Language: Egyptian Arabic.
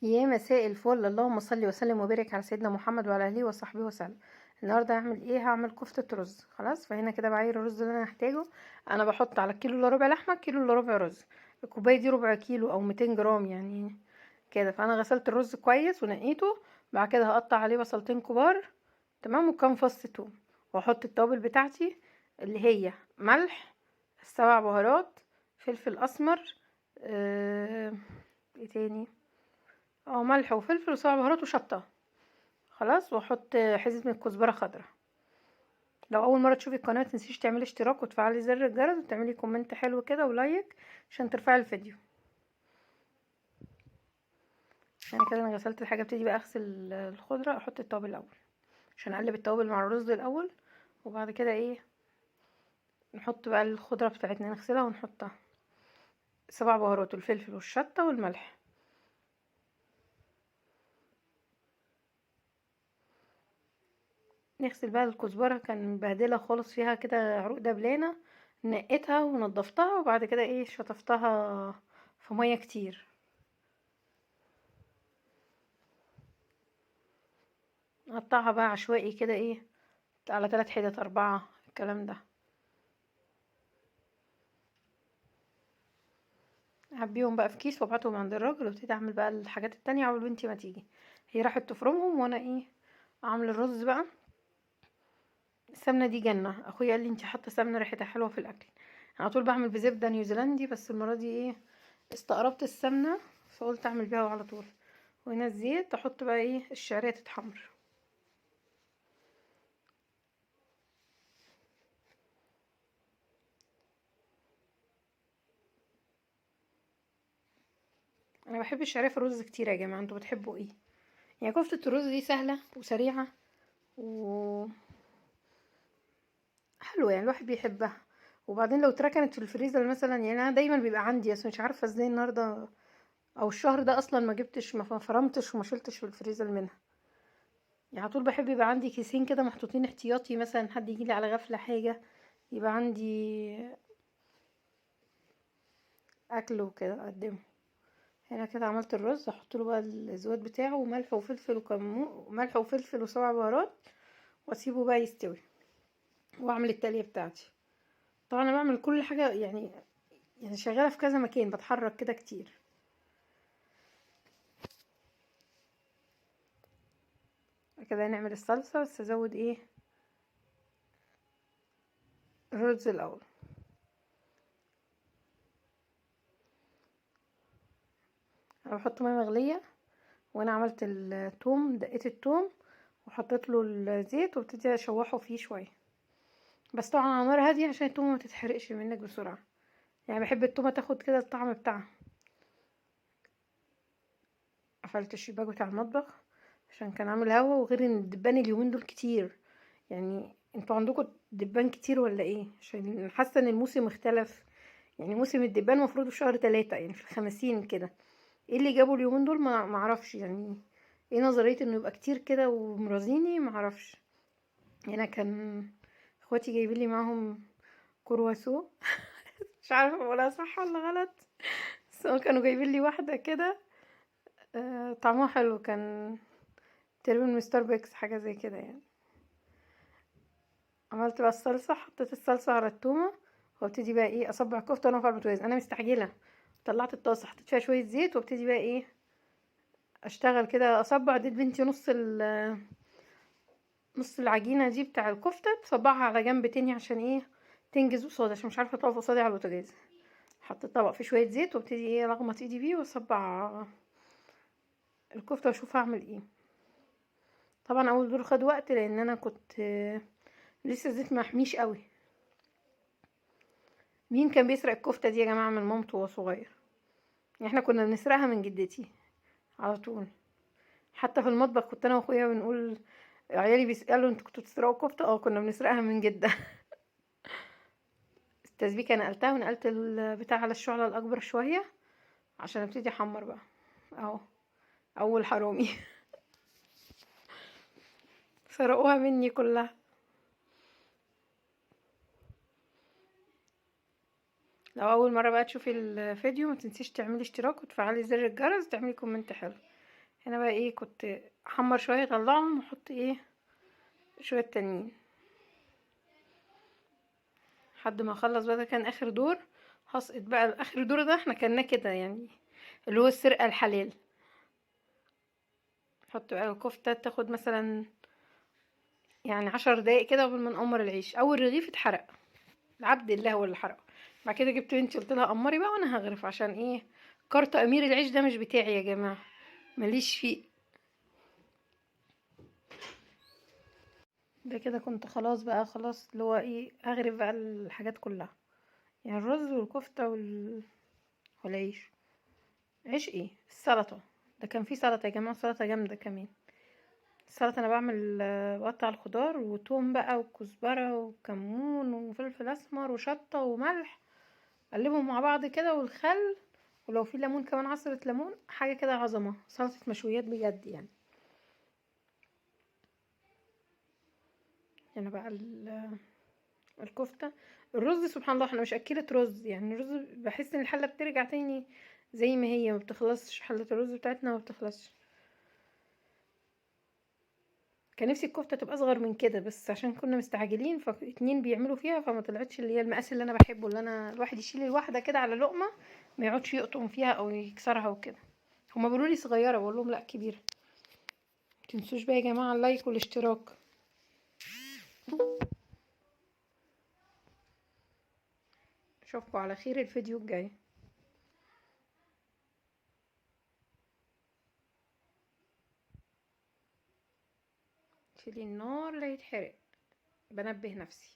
يا مساء الفل، اللهم صل وسلم وبارك على سيدنا محمد وعلى اهله وصحبه وسلم. النهارده هعمل ايه؟ هعمل كفته رز. خلاص، فهنا كده بعاير الرز اللي انا هحتاجه. انا بحط على الكيلو الا ربع لحمه، كيلو الا ربع رز. الكوباية دي ربع كيلو او 200 جرام يعني كده. فانا غسلت الرز كويس ونقيته. بعد كده هقطع عليه بصلتين كبار، تمام، وكام فص توم، واحط التوابل بتاعتي اللي هي ملح، 7 بهارات، فلفل اسمر، ايه تاني، ملح وفلفل وسبع بهارات وشطه. خلاص، واحط حزمه كزبره خضراء. لو اول مرة تشوفي القناة متنسيش تعملي اشتراك وتفعلي زر الجرس وتعملي comment حلو كده و like عشان ترفعي الفيديو. يعني كده انا غسلت الحاجة، ابتدي بقى اغسل الخضرة. احط التوابل الاول عشان اقلب التوابل مع الرز الاول، وبعد كده ايه نحط بقى الخضرة بتاعتنا نغسلها ونحطها. 7 بهارات والفلفل والشطه والملح. نغسل بقى الكزبره، كان مبهدله خالص فيها كده عروق دبلانه، نقيتها ونضفتها، وبعد كده ايه شطفتها في مية كتير. نقطعها بقى عشوائي كده ايه على 3 حتت 4 الكلام ده. اعبيهم بقى في كيس وابعتهم عند الراجل، وابتدي اعمل بقى الحاجات التانية عقبال بنتي ما تيجي. هي راحت تفرمهم وانا ايه اعمل الرز بقى. السمنة دي جنة، اخويا قال لي انتي حاطه سمنه ريحتها حلوة في الاكل. على طول بعمل بزبده نيوزيلندي، بس المرة دي ايه استقربت السمنة فقلت اعمل بيها على طول. وهنا الزيت، احط بقى ايه الشعرية تتحمر. انا بحب الشعرية في الرز كتير يا جماعة، انتوا بتحبوا ايه؟ يعني كفته الرز دي سهلة وسريعة و حلوة، يعني الواحد بيحبها. وبعدين لو اتركنت في الفريزر مثلا، يعني انا دايما بيبقى عندي، بس مش عارفه ازاي النهارده او الشهر ده اصلا ما جبتش، ما فرمتش وما شلتش في الفريزر منها. يعني على طول بحب يبقى عندي كيسين كده محطوطين احتياطي، مثلا حد يجيلي على غفلة حاجة يبقى عندي اكل وكده اقدمه. هنا كده عملت الرز، احط له بقى الزواد بتاعه وملح وفلفل وكمون، وملح وفلفل وسبع بهارات، واسيبه بقى يستوي واعمل التقليه بتاعتي. طبعا انا بعمل كل حاجة، يعني شغالة في كذا مكان، بتحرك كده كتير. كده نعمل الصلصه، بس ازود ايه الرز الاول. انا بحط مية مغليه، وانا عملت التوم، دقيت التوم وحطيت له الزيت وابتدي اشوحه فيه شوية، بس طبعا على نار هادية عشان التومه ما تتحرقش منك بسرعة. يعني بحب التومه تاخد كده الطعم بتاعها. قفلت الشباك بتاع المطبخ عشان كان عامل هوا، وغير ان الدبان اليومين دول كتير. يعني انتوا عندكم دبان كتير ولا ايه؟ عشان حاسه ان الموسم اختلف، يعني موسم الدبان المفروض في شهر 3، يعني في 50 كده. ايه اللي جابه اليومين دول ما اعرفش، يعني ايه نظرية انه يبقى كتير كده ومرازيني ما اعرفش. هنا كان اخواتي جايبين لي معاهم كرواسو مش عارفه اقولها صح ولا غلط، بس هم كانوا جايبين لي واحدة كده، طعمها حلو، كان تقريبا من ستاربكس حاجة زي كده يعني. عملت بقى الصلصه، حطيت الصلصه على التومه، وابتدي بقى ايه اصبع الكفتة وانا على البوتاجاز. انا مستعجلة، طلعت الطاسه حطيت فيها شوية زيت، وابتدي بقى ايه اشتغل كده اصبع. اديت بنتي نص العجينة دي بتاع الكفتة، بصبعها على جنب تاني عشان ايه تنجز قصادي، عشان مش عارفه تقف قصادي على البوتاجاز. حطيت طبق فيه شوية زيت، وابتدي ايه الغمط ايدي بيه واصبع الكفتة واشوف هعمل ايه. طبعا اول دور خد وقت لان انا كنت لسه الزيت ما حميش قوي. مين كان بيسرق الكفتة دي يا جماعة من مامته وهو صغير؟ يعني احنا كنا بنسرقها من جدتي على طول، حتى في المطبخ كنت انا واخويا بنقول، عيالي بيسالوا انتوا كنتوا بتسرقوا كفته؟ كنا بنسرقها من جده. التسبيكه نقلتها ونقلت البتاع على الشعلة الاكبر شوية عشان ابتدي احمر بقى اهو. اول حرامي سرقوها مني كلها. لو اول مرة بقى تشوفي الفيديو ما تنسيش تعملي اشتراك وتفعلي زر الجرس وتعملي comment حلو. هنا بقى ايه، كنت احمر شوية اطلعهم واحط ايه شوية تانيين لحد ما اخلص بقى. ده كان اخر دور، هسقط بقى اخر دور ده احنا كنا كده يعني اللي هو السرقة الحلال. نحط بقى الكفتة تاخد مثلا يعني 10 دقايق كده قبل ما نقمر العيش. اول رغيف اتحرق، العبد الله هو اللي حرقه. بعد كده جبت بنتي قلت لها قمري بقى وانا هغرف، عشان ايه كارت امير العيش ده مش بتاعي يا جماعة، ماليش فيه. ده كده كنت خلاص بقى، خلاص اللي هو ايه هغرف بقى الحاجات كلها، يعني الرز والكفته والعيش. عيش ايه السلطة، ده كان فيه سلطة يا جماعة، سلطة جامدة كمان. السلطة انا بعمل بقطع الخضار وتوم بقى وكزبره وكمون وفلفل اسمر وشطه وملح، اقلبهم مع بعض كده، والخل، ولو في ليمون كمان عصره ليمون، حاجة كده عظمه، سلطة مشويات بجد يعني. هنا بقى الكفتة. الرز سبحان الله احنا مش اكلة رز يعني، الرز بحس ان الحلة بترجع تاني زي ما هي، ما بتخلصش حله الرز بتاعتنا، ما بتخلصش. كان نفسي الكفتة تبقى اصغر من كده، بس عشان كنا مستعجلين فاتنين بيعملوا فيها، فما طلعتش اللي هي المقاس اللي انا بحبه، اللي انا الواحد يشيل الواحدة كده على لقمة ما يقعدش يقطم فيها او يكسرها وكده. هما بيقولوا لي صغيرة، بقول لهم لا كبيرة. متنسوش بقى يا جماعة اللايك والاشتراك. اشوفكم على خير الفيديو الجاي. شيلي النار لا يتحرق، بنبه نفسي.